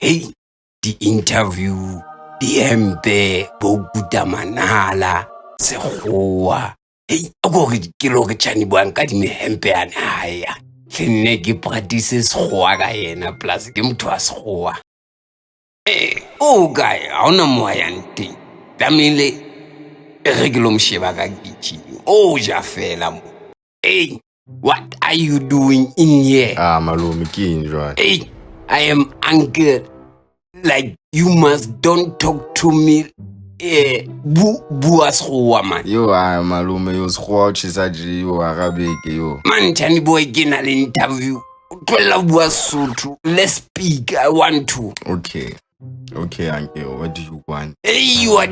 Hey, di-interview, dihempe, bo kuta manala, sekgowa. Hey, a ko re ke lo re Chani boy a nkadime hempe yane hae ya. Hle nne ke practice sekgowa ka yena, plus ke motho wa sekgowa. Eh, o kae? Ha hona mo a yang teng. Tlamehile e re ke lo mo sheba ka kitchen. O ja fela mo. Hey, what are you doing in here? Ah, malome, ke eng jwale? Hey, I am uncle. Like, you must don't talk to me. Eh, bua sekgowa, man. Yo, ah, malome, yo, sekgowa o tjhesa tje, yo, hara beke, yo. Man, Chani boy, ke na le interview. O tlohella ho bua Sesotho. Let's speak. I want to. Okay, uncle, what do you want? Hey, you are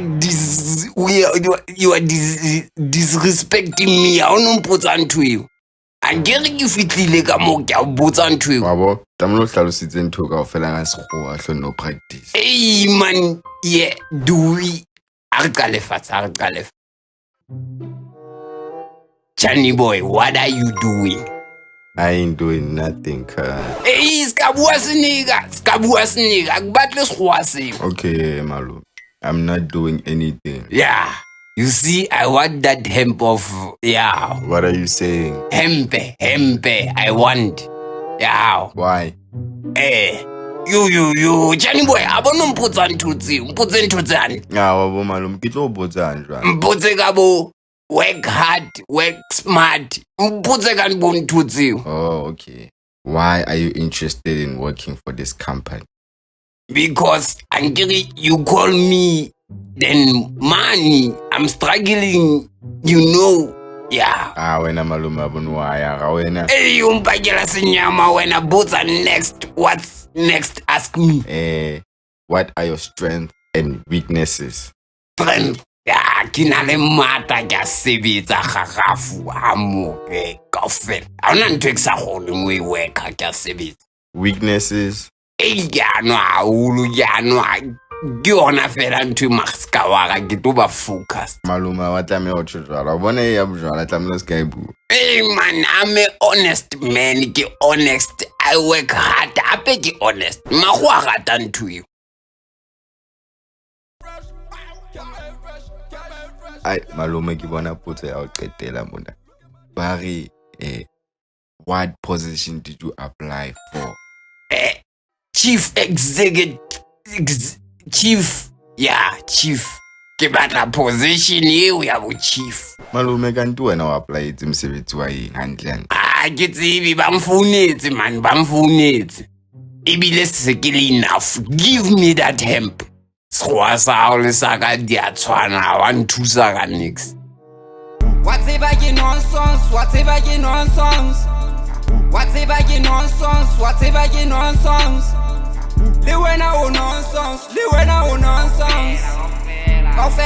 disrespecting me. Ha o no mpotsa ntho eo. Akere ke fihlile ka moo, ke a o botsa ntho eo. Wa bo tlamehile o hlalositse ntho kaofela ka sekgowa, hle no practice. Hey man, yeah, do we a re qale fatshe, a re qale. Chani boy, what are you doing? I ain't doing nothing, cuz. Hey, ska bua senika, ska bua senika, ke batle sekgowa seo. Okay, malome, I'm not doing anything. Yeah. You see, I want that hemp of, yeah. What are you saying? Hempe, hempe, I want. Yeah. Why? Eh. Yo yo yo, Chani boy, a bona mpotsa ntho tseo, mpotse ntho tse hantle. Ah, wa bo malome, ke tlo o botsang jwale? Mpotse ka bo work hard, work smart. Mpotse ka bo ntho tseo. Oh, okay. Why are you interested in working for this company? Because ankere you call me, then money, I'm struggling. Yeah. Ah, wena malome, a bone wa ya ga wena. Hey, o mpakela senyama wena. Botsa next. What's next? Ask me. Eh, what are your strengths and weaknesses? Strength. Ya, ke na le matla, ke a sebetsa gagafu ha moke kaofela. Ha hona ntho e ke sa kgoneng ho e worka, ke a sebetsa. Weaknesses? Ei, ke a nwa haholo, ke a nwa. Ke yona fela ntho e maska wa ka, ke tlo ba focused. Malome, wa tlameha ho tjho jwalo. Wa bona e ya bojwala, tlamehile o se ka e bua. Hey man, I'm a honest man, ke honest. I work hard, hape ke honest. Makgowa a rata ntho eo. Ai, malome, ke bona potso ya ho qetela mona. Ba re, what position did you apply for? Eh, chief executive, chief, yeah, chief. Ke batla position eo ya bo chief. Malome, kanti wena o applyetse mosebetsi wa eng hantle hantle? Ah, ke tsebe, ba mfounetse man, ba mfounetse. Ebile se ke le enough. Give me that hemp. Sekgowa sa hao le sa ka di a tshwana, wa nthusa ka nix. Wa tseba ke nonsense, wa tseba ke nonsense. Wa tseba ke nonsense, wa tseba ke nonsense. Le wena o nonsense, le wena o nonsense. Kaofela.